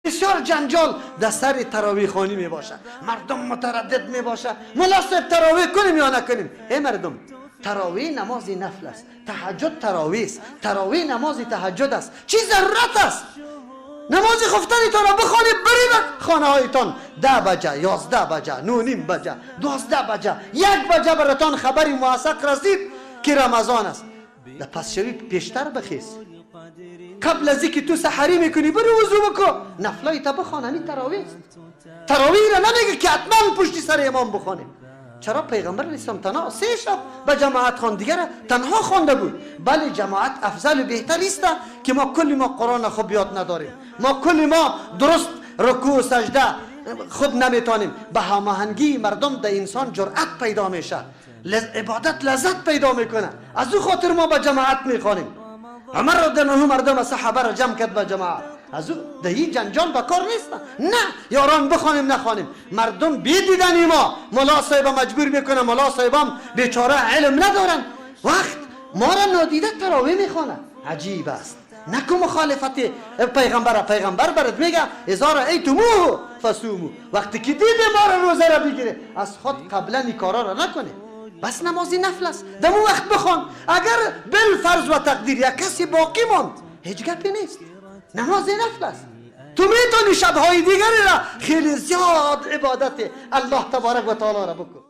بسیار جنجال در سر تراویح خوانی می باشه. مردم متردد می باشه، ملا صاحب تراویح کنیم یا نکنیم؟ ای مردم، تراویح نماز نفل است، تهجد تراویح است، تراویح نماز تهجد است. چی ضرورت است؟ نماز خفتنتان را بخوانید، برید خانه هایتان. 10 بجه، 11 بجه، 9:30 بجه، 12 بجه، 1 بجه براتان خبری موثق رسید که رمضان است. در پس شوی پیشتر بخیز، قبل از اینکه تو سحری میکنی برو وضو بکن، نفلای تا بخوان. همین تراویح است. تراویح را نمیگه که حتما پشتی سر امام بخوانیم. چرا پیغمبر اسلام تنها 3 شب به جماعت خواند، دیگر تنها خوانده بود. بله جماعت افضل و بهتر است که ما کلی ما قرآن خوب یاد نداریم، ما کلی ما درست رکوع و سجده خوب نمیتونیم. به هماهنگی مردم در انسان جرأت پیدا میشه، عبادت لذت پیدا میکنه. از او خاطر ما به جماعت میخوانیم. عمر رضی الله عنه مردم صحابه را جمع کرد به جماعت. از او در این جنجال به کار نیست. نه یاران بخوانیم نخوانیم، مردم بی دیدن ما ملا صاحب مجبور میکنه. ملا صاحبم بیچاره علم ندارن، وقت ما را نادیده تراویح میخوانه. عجیب است. نکو مخالفت پیغمبر. پیغمبر برات میگه اذا رأیتموه فصوموا. وقتی که دید ما را روزه را بگیره، از خود قبلا این کارا را نکنه. بس نمازی نفل است، دمو وقت بخوان. اگر بالفرض و تقدیر یک کسی باقی ماند، هیچ گپی نیست، نماز نفل است. تو میتونی شبهای دیگری را خیلی زیاد عبادت الله تبارک و تعالی را بکن.